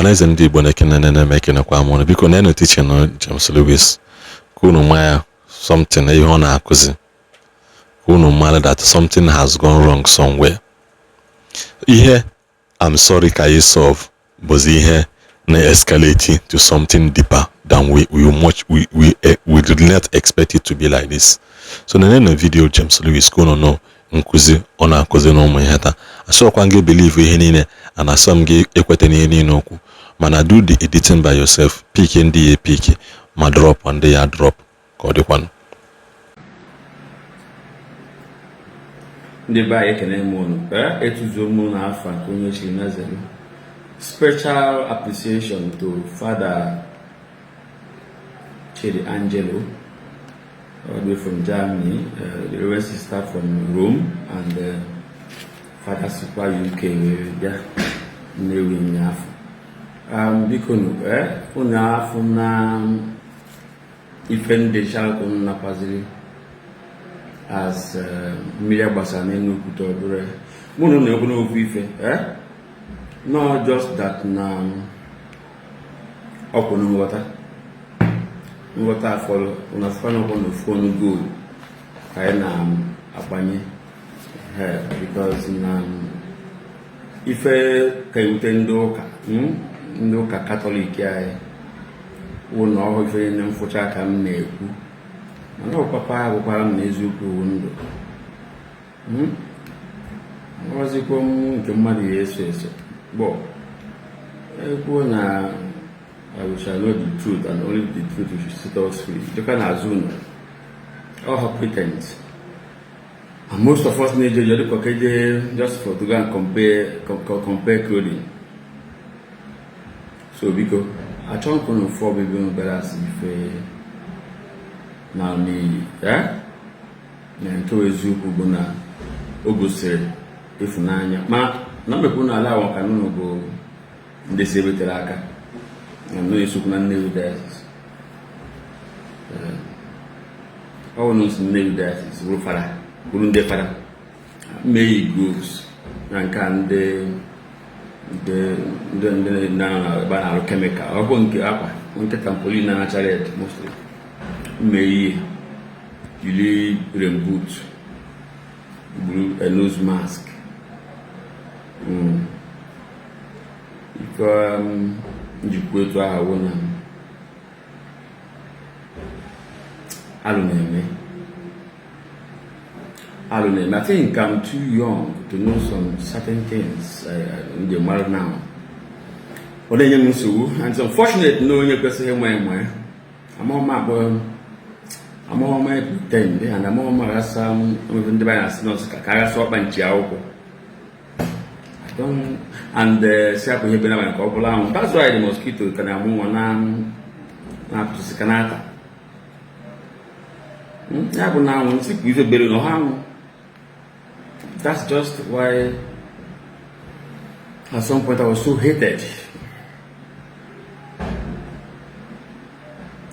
Ọhaneze ndị Igbo na-ekene nene m, ekenekwa m unu. Biko na teaching James Lewis ka unu maa ya something, ihe ọ na-akụzi, ka unu mara that something has gone wrong somewhere. Ihe "I'm sorry, ka you solve" bụzi ihe na-escalate to something deeper than we much we did not expect it to be like this. So nene na video James Lewis ka unu nụ nkụzi ọ na-akụzi n'ụmụ ihe taa. Asọkwa m gị believe ihe niile and asọ m gị ekweta n'ihe niile okwu, mana do the editing by yourself. Pick ndị ya pick ma drop ndị ya drop, ka ọ dịkwanụ. Ndị be anyị, ekene m unu. Ee, etuzuo m unu afa nke onye chiri Nazareth. Special appreciation to Father Chidi Angelo all the way from Germany, the Reverend Sister from Rome, and Father sikwa UK wee bịa Nnewi ụnyaafụ. Biko nụ, unu afụ na ife ndị chalkụ nakwaziri as mmiri agbasara n'elu okwute ọ bụrụ ya. Mụ na unu ekwu n'okwu ife, no, just that na ọkwụ nghọta nghọta afọlụ unu afụkwa n'ọkwụ na ofu ọnụ goolu ka anyị na-agbanye, because na ife ka ewute ndị ụka, ndị ụka Katọlik anyị wụ na ọhụ ife niile mfụcha ka m na-ekwu, mana ọpapa agwakwara m na eziokwu wụ ndụ. Ọzikwa m nke mmadụ ya eso eso gbọ ekwuo na "We shall know the truth, and only the truth will set us free." Dịka n'azụ unu all pretense, and most of us na-eje eje dịka ka eje just for to go and compare clothing. So biko, achọghị m ka unu fụ ọbịbịa unu bịara asị ife na n'iyi na nke bụ eziokwu bụ na o gosiri ịfụnanya ma na mmekwu na ala ahụ ka nnụnụ bụ ndị si ebe tere aka na nnụnụ esokwu na Nnewi Diocese. Ọ bụ na si Nnewi Diocese bụrụ fada, bụrụ ndị fada mee yi gloves na nke a ndị ndị ndị ndị na-anọ na ebe a na-arụ chemical, ọ bụ nke akwa nke tarpaulin na-acha red mostly, mee ihe yiri rain boot, buru a nose mask. Ife njikwa etu ahụ wụ na alụ na-eme, alụ na-eme. I think I'm too young to know some certain things ndị mara now. Ọ na-enye m nsogbu, and it's unfortunate na onye kwesịrị ịma ịma ya amaghị m akpọ, amaghị m pretend, and amaghị m aghasa ndị be anyị na-asị nọọsụ ka aghasa ọkpa nchi akwụkwọ. I don't and si apụ ihe be n'abalị ka ọ bụla anwụ. That's why the mosquito ka na-amụ nwa na na-apụsị ka na-ata. Ya bụ na anwụ nsị ka ife bere na ọha anwụ. That's just why at some point I was so hated.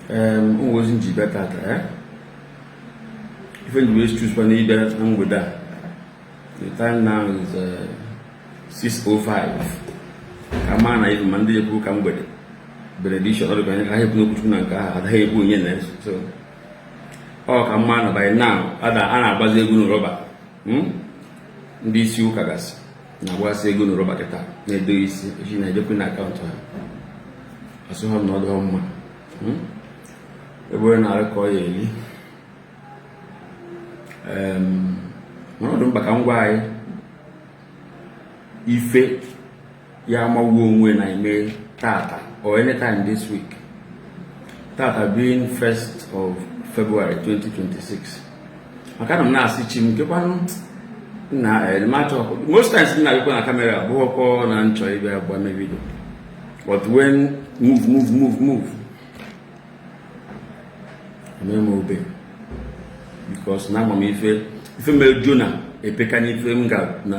Ụmụ ozi nji bịa tata, ife nji wee choose kwa n'ịbịa na mgbede a. The time now is 6:05, ka maa na ife ma ndị ekwu ka mgbede benediction ọ dịka anyị ka ha ekwu n'okwuchukwu na nke ahụ adaghị egbu onye na so ọ ka mma na by now a na-agbazi egwu n'rọba. Ndị isi ụka gasị na-agbasị ego n'rọba kịta na-edo isi echi na-ejekwu na akaụntụ ha asụ ha na ọ dịghọ mma. Ebe onye na-arụ ka ọ ya eri. Mana ọ dị mkpa ka m gwa anyị ife ya amagbuo onwe na eme tata or anytime this week, tata being 1st of February 2026, maka na m na-asị chi m nkekwanụ na machọ. Most times m na-abịakwa na camera bụghọkọ na nchọ ịbịa gba mee video, but when move, move, move, move, eme m obe because na ama m ife ife mere Jona epeka na ife m ga na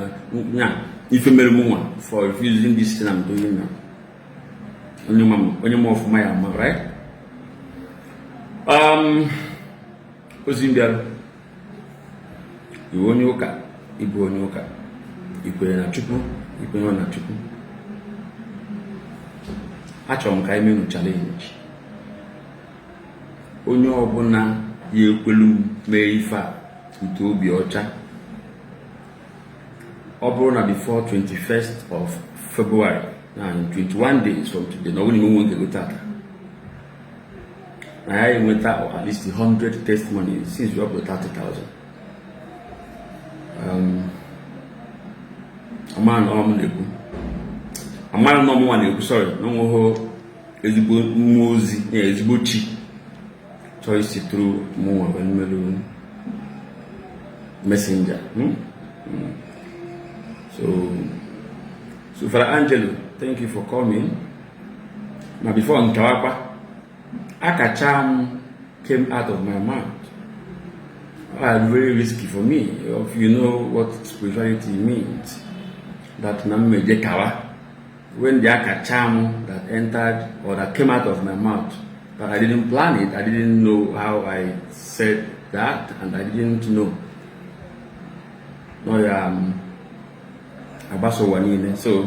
nya ife mere m nwa for refusing this thing I'm doing now. Onye ma m, onye ma ọfụma ya ama, right? Ozi m bịara iwe onye ụka, ịbụ onye ụka, ikwere na Chukwu, ikwenye na Chukwu. Achọrọ m ka anyị menu challenge. Onye ọbụla ya ekwelu m mee ife a ute obi ọcha, ọ bụrụ na before 21st of February na 21 days from today, na ọ bụrụ na ime nwe nke tata na ya enweta at least 100 testimonies, since we up to 30,000. Amara na ọ m na-ekwu, amara na ọmụnwa na-ekwu, sorry, na onweghị ezigbo mmụọ ozi na ezigbo chi chọọ isi through mụnwa wee mmerụ messenger. So Father Angelo, thank you for coming. Ma before nkewakwa akacha m came out of my mouth are very risky for me. If you know what spirituality means, that na mmeje kawa when the akacha m that entered or that came out of my mouth, but I didn't plan it, I didn't know how I said that, and I didn't know no ya agbasa ụwa niile. So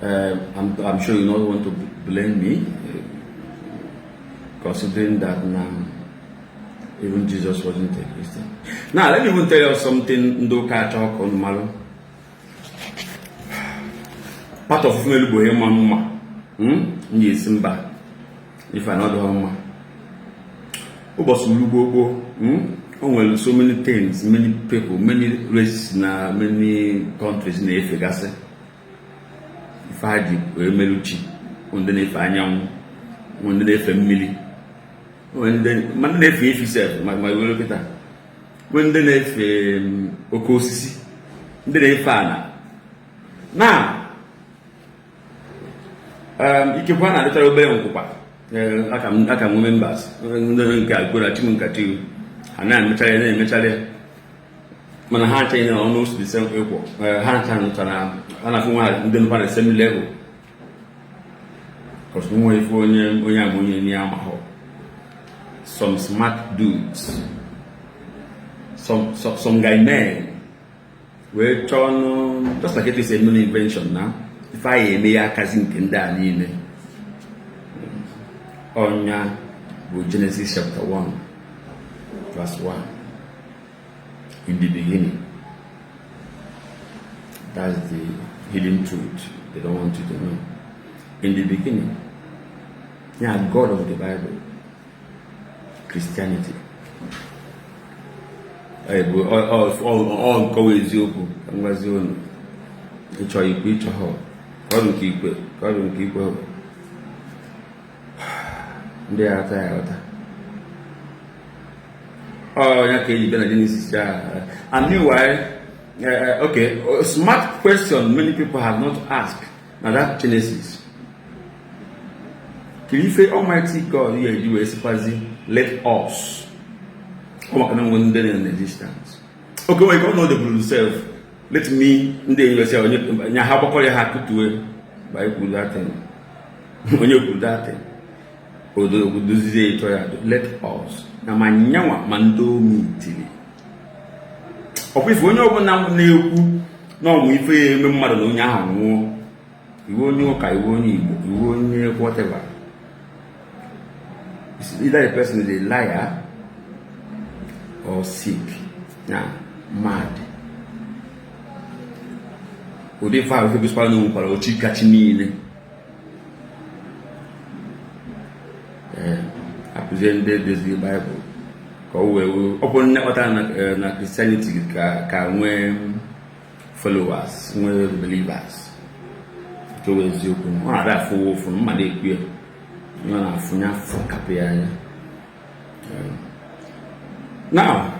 I'm sure you not want to blame me, considering that now even Jesus wasn't a Christian. Now let me even tell you something. Ndị ụka achọ ka unu malụ part of female bụ ịma mma m ga-esi mba ife a na mma ụbọchị ulu gboo gboo. O nwere so many things, many people, many races na many countries na-efegasị ife ha ji wee merụ chi. Ndị na-efe anyanwụ, ndị na-efe mmiri, ma ndị na-efe efi sef, ma were kịta nwee ndị na-efe oke osisi, ndị na-efe ana na ikekwe a na-adịchara obere nkwụkwa aka nwe members ndị nke akwere chi m nkachi ha na-emechara ya, na-emechara ya, mana ha achaghị na almost the same equal. Ha acha nụchara ha na-afụ nwa ndị nụkwa na same level, because nwe ife onye onye ama onye ni amahọ. Some smart dudes, some guy men wee chọọ nụ, just like it is a new invention na ife anyị eme ya akazi nke ndị a niile. Ọnya bụ Genesis chapter 1 verse 1, "In the beginning." That's the hidden truth they don't want you to know. In the beginning, yeah, God of the Bible, Christianity bụ ọ nkọwa eziokwu ka m gwazie unu. Ịchọ ikwe, ịchọ ha, ka ọ bụ nke ikwe, ka ọ bụ nke ikwe, ndị aghọta ya aghọta. Ọ ya ka eji bịa na Genesis ya. And meanwhile, okay, a smart question many people have not asked na that Genesis, kedu ife Almighty God ya eji wee sịkwazi "let us"? Ọ maka na nwe ndị nọ in existence. Okay, wait, God know the himself let me. Ndị enyi sị onye nya ha gbakọrọ ya, ha kụtue ba kwuru that thing. Onye kwuru that thing odo dozizie ịchọ ya "let us" na ma nyanwa ma ndị omi tiri ọkwa ife. Onye ọbụla na-ekwu na ọmụ ife ya eme mmadụ na onye ahụ nwụọ, iwe onye ụka, iwe onye Igbo, iwe onye whatever, either the person is a liar or sick na mad. Ụdị ife ahụ ife gosikwara na o nwekwara ochi kachi niile. Ee, akụzie ndị deziri Baịbụl ka o wee ọ bụ nne kpatara na Christianity ka nwee followers, nwee believers. Nke wee eziokwu, ọ na-ada afụwa ụfụ mma na-ekwu ya, ọ na-afụnye afọ kapụ ya anya. Now,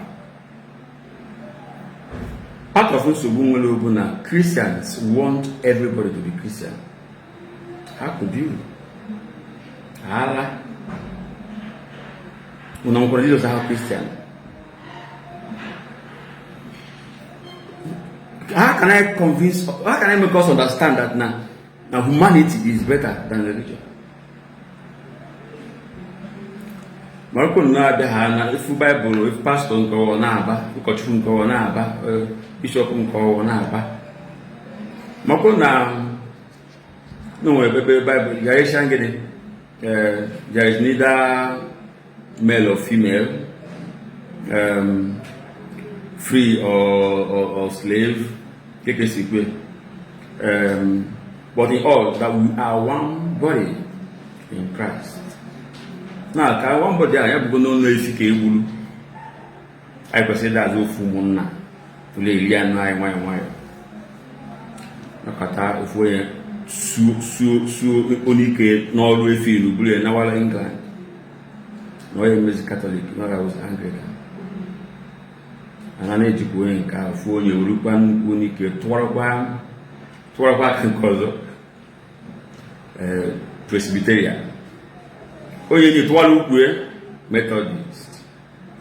part of nsogbu nwere bụ na Christians want everybody to be Christian. How could you? Ala unu nwekwara Jizọs ahụ Christian. How can I convince, how can I make us understand that now humanity is better than religion? Maroko na-abịa ha na ifu Baịbụl, ifu pastọ nke ọ na-aba, ụkọchukwu nke ọ na-aba, bishọp nke ọ na-aba. Maroko na Na o nwere ebe Bible Galatians gịnị? There is neither male or female, free or slave, kekesikwe, but in all that we are one body in Christ. Na ka one body a ya bụgo n'ọnụ efi ka egburu anyị kwesịrị ịdị azụ ofu ụmụnna tụlee eri anụ anyị nwayọ nwayọ nakọta ofu onye suo suo onye ike n'ọrụ efi ilu buru ya nawara England na onye mmezi Katọlik na ọ was Anglican ana na-ejikwa onye nke ahụ fuo onye werukwa nnukwu onye ike tụwarakwa tụwarakwa aka nke ọzọ Presbyterian onye ji tụwara ukwu Methodist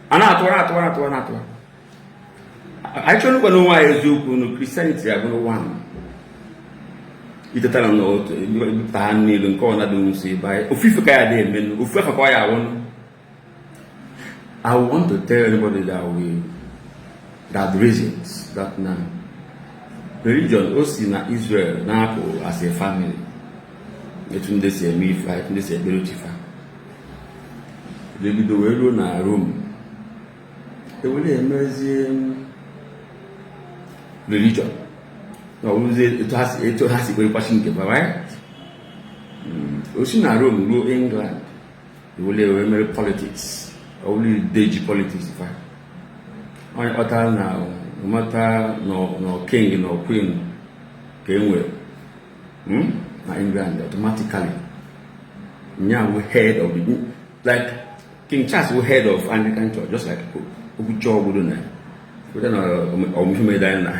a na-atụwara atụwara atụwara na-atụwara anyị chọrọ ịgwa n'onwe anyị eziokwu na Christianity abụrụ one itetara na otu ebipụta ha niile nke ọ na-adị nso ebe anyị ofu ife ka ya dị eme ofu efe ka ọ ya awụ. I want to tell anybody that reasons that now religion o si na Israel na-apụ as a family etu ndị si eme ife etu ndị si ekpere chi fa ebido wee ruo na Rome ewere emezie religion na ọ bụrụzie etu ha si kwerekwachi nke ba, right? O si na Rome ruo England ewere wee mere politics ọ bụrụ deji politics fa onye kpatara na mata na king na queen ka e nwere na England automatically nya wụ head of the, like King Charles wụ head of Anglican Church, just like Pope okwuchi ọbụrụ na weda na ọmụmụ mere anyị na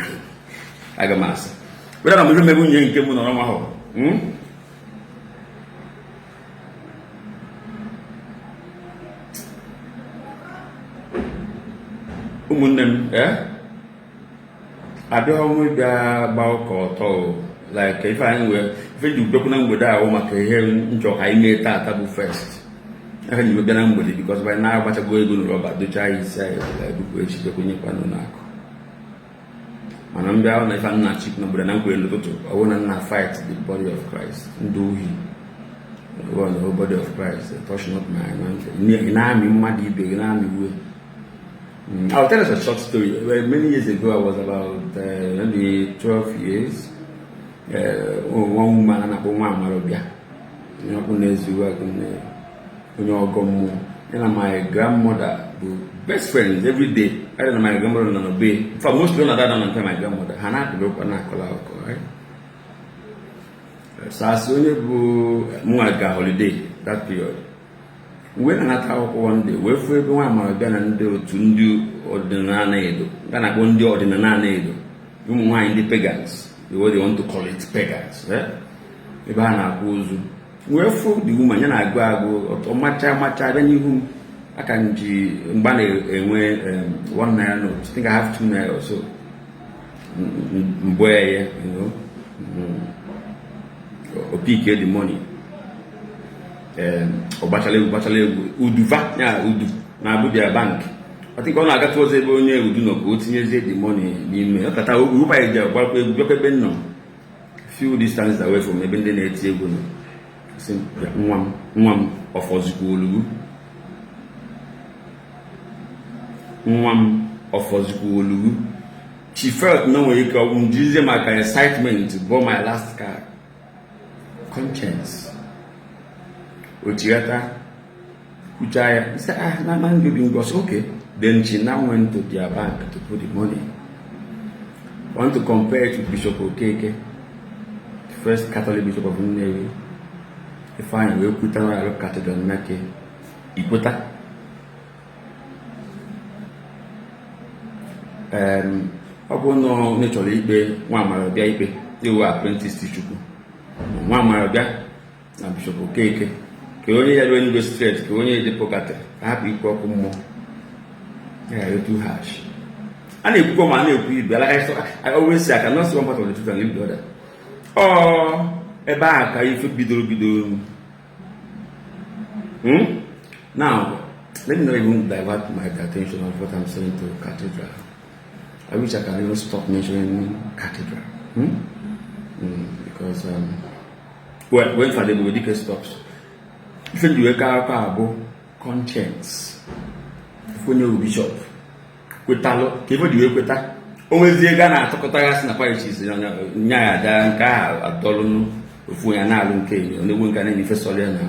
aga m asị weda na ọmụmụ mere nwunye nke m nọrọ nwa ahụ. Ụmụnne m abịaghị m ịbịa gbaa ụka ọtọ o like ife anyị wee ife ji bịakwu na mgbede ahụ maka ihe nchọ ka anyị mee taata bụ first aka ji bịa na mgbede because anyị na-agbachago ego na rọba dochaa ya isi anyị ebupụ echi bịakwenyekwanụ n'akụ mana m bịa na ife nna chik na mgbede na mkwere n'ụtụtụ ọ bụrụ na nna fight the body of Christ ndị ohi the body of Christ touch not my anointed ị na-amị mmadụ ibe gị na-amị uwe. I'll tell us a short story. Well, many years ago, I was about maybe 12 years. One woman a na-akpọ nwa Amarobịa onye ọkpụ na-ezu onye ọgọ mmụọ ya na my grandmother bụ best friends every day. I na my grandmother nọ n'obe. In fact, mostly ọ na-ada na nke my grandmother ha na-akpịrị ụkwa na-akọla akụkọ, right? So asị onye bụ mụnwa ga holiday that period wee na-anata akwụkwọ one day wee fụ ebe nwa Amarobịa na ndị otu ndị ọdịnala edo ga na-akpọ ndị ọdịnala edo ụmụ nwaanyị ndị pagans, the way they want to call it, pagans, ebe ha na-akwa ozu wee fụ the woman ya na-agụ agụ ọmacha macha bịa n'ihu m aka m ji mgbe a na-enwe ₦1 note. I think I have ₦2 or so mbọ ya o pick the money ọ gbachala egwu gbachala egwu uduva ya udu na Abuja bank. I think ọ na-agatụ ọzọ ebe onye udu nọ ka o tinyezie the money n'ime ọ kata urukwa ya ji agbakwa egwu bịakwa ebe m nọ few distance away from ebe ndị na-eti egwu nọ sị nwa m nwa m ọfọzikwa olugbu nwa m ọfọzikwa olugbu. She felt na nwere ike ọ bụ njizie maka excitement bụ my last card conscience ochighata kwucha ya say ah na man baby ngos okay. Then she now went to their bank to put the money. I want to compare it with Bishop Okeke, the first Catholic bishop of Nnewi. Ifeanyi wee kwuta na arụ Cathedral Nnake ikweta ọ bụ na onye chọrọ ikpe nwa amara bịa ikpe iwu apprentice Chukwu nwa amara bịa na Bishop Okeke ka onye ya ruo eluigwe straight ka onye eje purgatory ka hapụ ikpe ọkụ mmụọ ya too harsh a na-ekwukwa ma a na-ekwu ibe. Like I always say, I cannot see one part of the truth and leave the other. Ọ ebe ahụ ka ife bidoro bidoro. Now let me not even divert my attention of what I'm saying to cathedral. I wish I can even stop mentioning cathedral. Because When Fada Ebubedike stops, ife nji wee kaa akụkọ a bụ conscience. Ife onye bụ bishọp kwetalụ ka ife ji wee kweta o nwezie ego a na-atụkọtagasị na parishes nya ya ada nke ahụ adọlụnụ ofu onye na-alụ nke enyi onegbu nke na-enye ife sọrọ ya na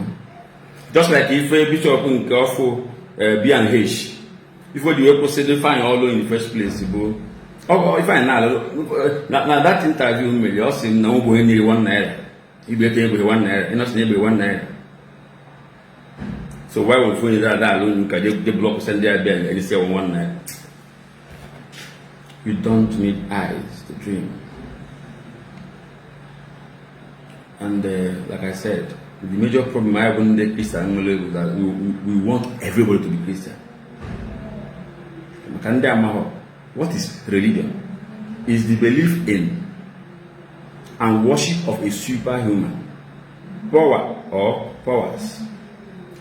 just like ife bishọp nke ọfụ B&H ife o ji wee kwụsị Ifeanyị ọlụ in the first place bụ Ifeanyị na-alụ na that interview mere ọ sị m na ụgbọ onye nyere 1 naira igbe ka egbe 1 naira ịnọsị na egbe 1 naira. So why would onye da alụ unu ka je block send ya bịa ejisi 1 naira? You don't need eyes to dream. And like I said, the major problem I have with the Christian is that we want everybody to be Christian. What is religion? Is the belief in and worship of a superhuman power or powers,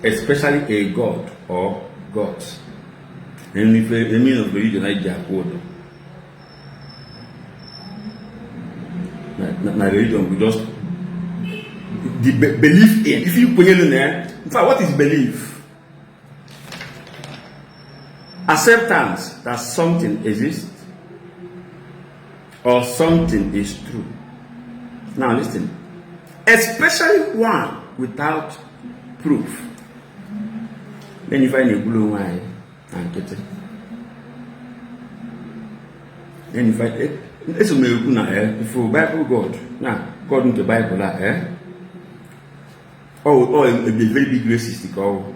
especially a god or gods. And if the meaning of religion is na religion, we just the belief in. If you in fact, what is belief? Acceptance that something exists or something is true. Now listen, especially one without proof. Then you find a blue wine and get it. Then you find it. It's a if you Bible God now God in the Bible eh? Oh, a very big racist call.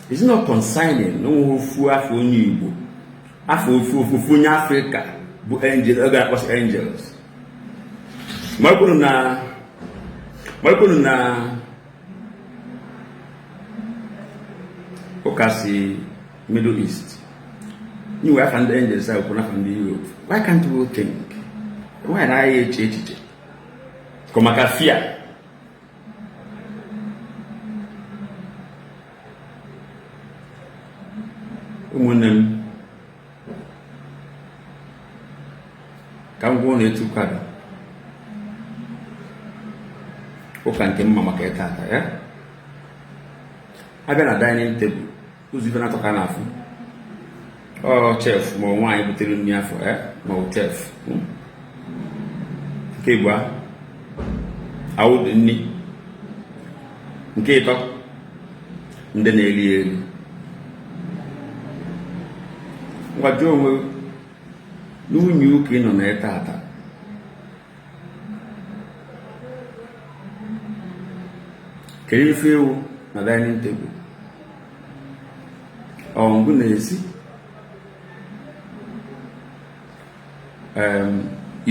It's not consigning no fu afọ onye Igbo afọ ofu onye Africa bụ angel ọ ga-akpọsị angels. Ma kwuru na ụka si Middle East nyiwe afa ndị angels ahụ kwuru afa ndị Europe. Why can't we think? Why na anyị eche echiche? Ka maka fear. Ụmụnne m ka m gwuo na-etu kwado ụka nke mma maka ịta ata ya abịa na dining table ụzọ ife na-atọ ka na-afụ ọ chef ma nwaanyị butere nri afọ ya ma ọ chef nke igbo awụ dị nri nke ịtọ ndị na-eri eri ngwa jụọ onwe n'unyi ụka ị nọ na ịta ata kedu ife ewu na dining table ọ ngụ na-esi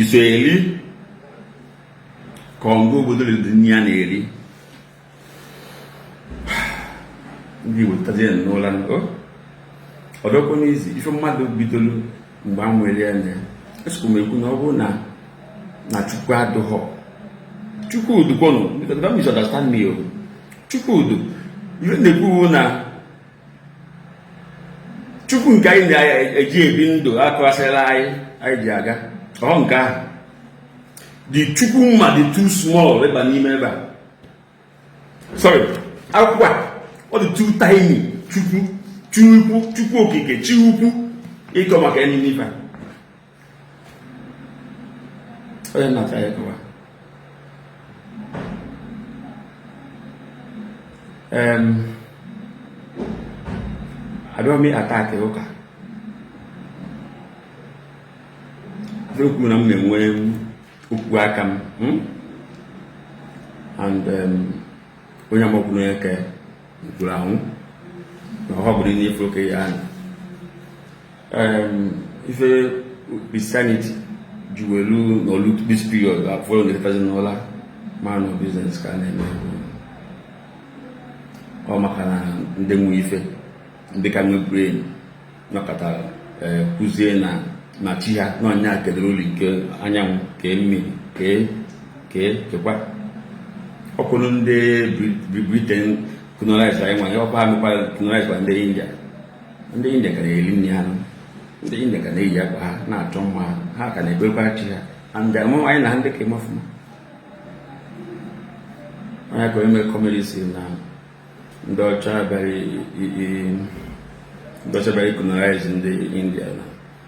iso eri ka ọngụ obodo riri nri ya na-eri ndị Igbo tazie n'ụla ọdọkwa n'izi ife mmadụ bidoro mgbe a nwere ya na esokwa m ekwu na ọ bụrụ na Chukwu adụghọ Chukwudu kwọnụ, don't misunderstand me o. Chukwudu ihe na-ekwu na Chukwu nke anyị na-eji ebi ndụ akụghasịla anyị anyị ji aga ọ nke ahụ the Chukwu mma dị too small ịba n'ime ebe a sorry akwụkwọ a ọ dị too tiny Chukwu Chukwu Chukwu okike chi ukwu ịkọ maka enyi n'ife a onye na-ata ya kọwa abịa m attack ụka ife kwuru na m na-enwe okwu aka m and onye amakwuru onye ke kwuru anwụ na ọha bụrụ n'ife oke ya ife Christianity ji welu n'olu this period afọ na-efezi n'ụla man of business ka a na-eme ọ maka na ndị nwe ife ndị ka nwe brain nọkọtara kụzie na chi ha na ọnya kedoro ụlọ nke anyanwụ kee mmiri kee kee kekwa ọkwụrụ ndị Britain colonize anyị nwanyị ọkwa ha mekwa colonize kwa ndị India. Ndị India ka na-eri nri ha, ndị India ka na-eyi akwa ha na-achọ mma ha, ha ka na-ekpekwa chi ha and anyị na ha ndị ka eme ọfụma. Onye ka onye mere comedy si na ndị ọcha bịara ndị ọcha bịara colonize ndị India na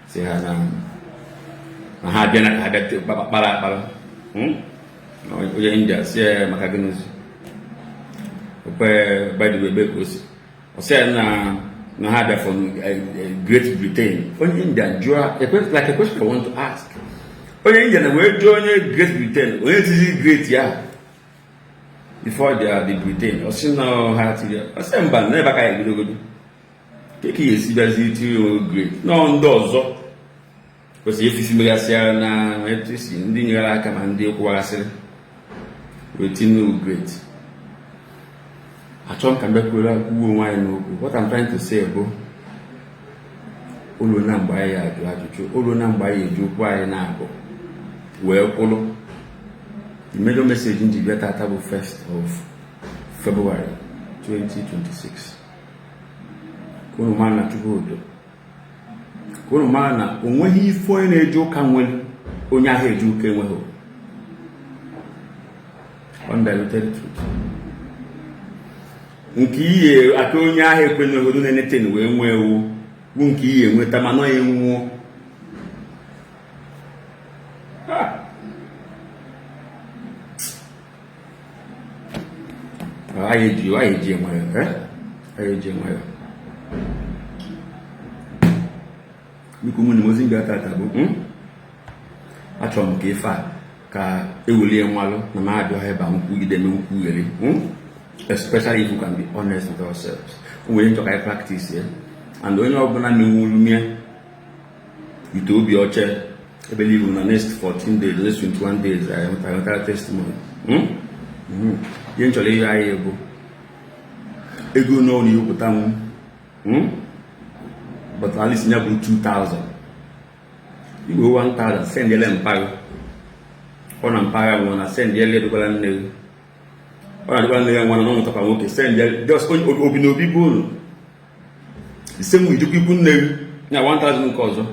si ha na ha abịa na ka ha bịa kpara akpara. Onye India si ya, maka gịnịzi? Okwe, by the way, ebe ka o si? Ọ sị ya na ha bịa from Great Britain. Onye India jụọ like a question I want to ask. Onye India na wee jụọ onye Great Britain, onye tizi great ya before they are the Britain? Ọ sị na ha tiri ya. Ọ sị mba, na ebe aka ya ebidogodo ka ya esi bịazi tiri onwe great nọọ. Ndị ọzọ kwesịrị efisi megasịa na etu esi ndị nyere aka ma ndị kwụwagasịrị wee tinye great. Achọ m ka m bịakwuola kwuo onwe anyị n'okwu. What I'm trying to say bụ, olu na mgbe anyị ajụ ajụjụ, olu na mgbe anyị eji okwu anyị na-abụ wee kwụrụ. The major message m ji bịa tata bụ 1st of February 2026, ka unu mara na Chukwu udo, ka unu mara na o nweghị ife onye na-eje ụka nwere onye ahụ eje ụka enweghị. Undiluted truth nke ihe aka onye ahụ ekwenyeghị na-eneten wee nwee ewu bụ nke ihe enweta, mana ọ ya enwuo. Ah! Anyị eji nwayọ, eh? Anyị eji nwayọ. Biko, ụmụnne m, ozi m bịa tata bụ, achọrọ m ka ife a ka ewelie nwalụ na m abịa ebe a nkwugide eme nkwugheri, Especially if we can be honest with ourselves. O nwere nchọ ka anyị practice ya, and onye ọbụla menwuru mie ite obi ọcha, I believe na next 14 days, next 21 days, anyị nwetara testimony. Ihe m chọrọ ihe anyị bụ ego n'ọnụ iwepụta m, But at least ya bụ 2000, igwe 1000, send ele mpaghara ọ na mpaghara nwụọ na send ele edokwala nne gị, ọ na-adịkwala nne ya nwa na ọmụtakwa nwoke, send just onye obi na obi bụ unu ise nwe ijikwa ikwu nne gị na 1000 nke ọzọ,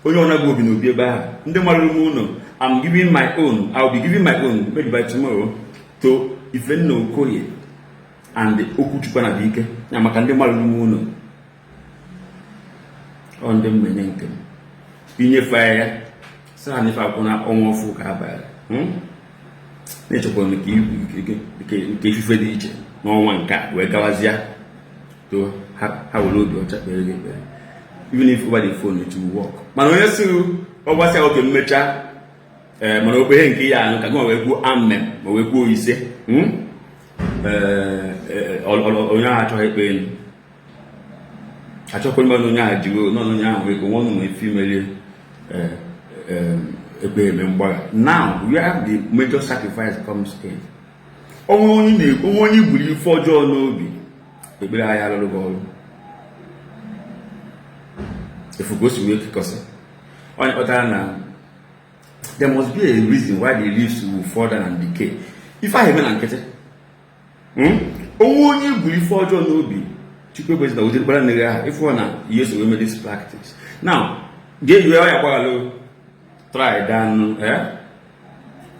onye ọ na-bụ obi na obi ebe ahụ ndị mara ume ụlọ. I'm giving my own. I'll be giving my own maybe by tomorrow to Ifenna Okoye and Okwuchukwu na Dike ya, maka ndị mara ume ụlọ ọ ndị mmenye nke m inyefe ya sị ha nyefe akwụ na ọnwa ọfụ ka abalị na-echekwa nke ifufe dị iche n'ọnwa nke a wee gawazịa to ha were obi ọcha kpere gị ekpere, even if over the phone, it will work. Mana onye sị ọ gbasịa oke mmecha ee, mana okpeghe nke ya anụ ka gị wee kwuo amen ma wee kwuo ise, Ee, onye ahụ achọghị ekpe elu, achọkwa mmadụ onye ahụ jiri nọ onye ahụ ego nwa nwee ife imerie ekpe eme mgbagha. Now, where the major sacrifice comes in, onwe onye na-ekwu, onwe onye gburu ife ọjọọ n'obi, ekpere anyị alụrụ gị ọrụ efu ka o si wee kekọsị. Onye kpatara na there must be a reason why the leaves will fall down and decay. Ife ahụ eme na nkịtị. Onwe onye gburu ife ọjọọ n'obi, Chukwu ekwesị na ojekwara nne gị ahụ ịfụ na ihe so wee mee this practice. Now jee yue ya gbaghalụ, try dan, eh,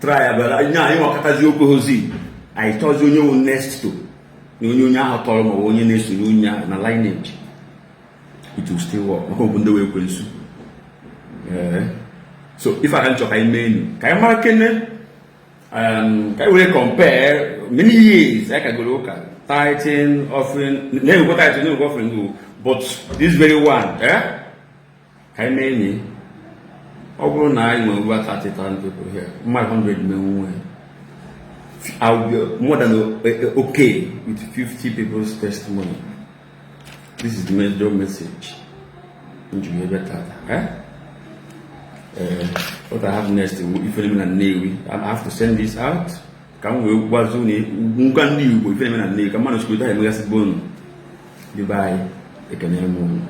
try abịara nye anyị nwakọtazi okwu ozi anyị chọzi onye wụ next to na onye onye ahụ tọrọ ma ọ bụ onye na-esoro onye ahụ na lineage, it will still work, maka ọ bụ ndị wee ekwensu. Ee, so ife aka nchọ ka anyị mee enyi ka anyị mara kene, ka anyị were compare many years anyị kagoro ụka, tithing, offering, na-enwekwa tithing, na-enwekwa offering o, but this very one, eh, ka anyị mee enyi. Ọ bụrụ na anyị nwere over 30,000 people here, mmadụ 100 menwe, I will be more than okay with 50 people's testimony. This is the major message m ji wee bịa tata, eh? What I have next, ife na-eme na Nnewi, I have to send this out ka m wee gwazi unu ngwa ndị Igbo ife na-eme na Nnewi, ka mmadụ sikwudo ha emegasị bonu. Ndị be anyị, ekene m unu.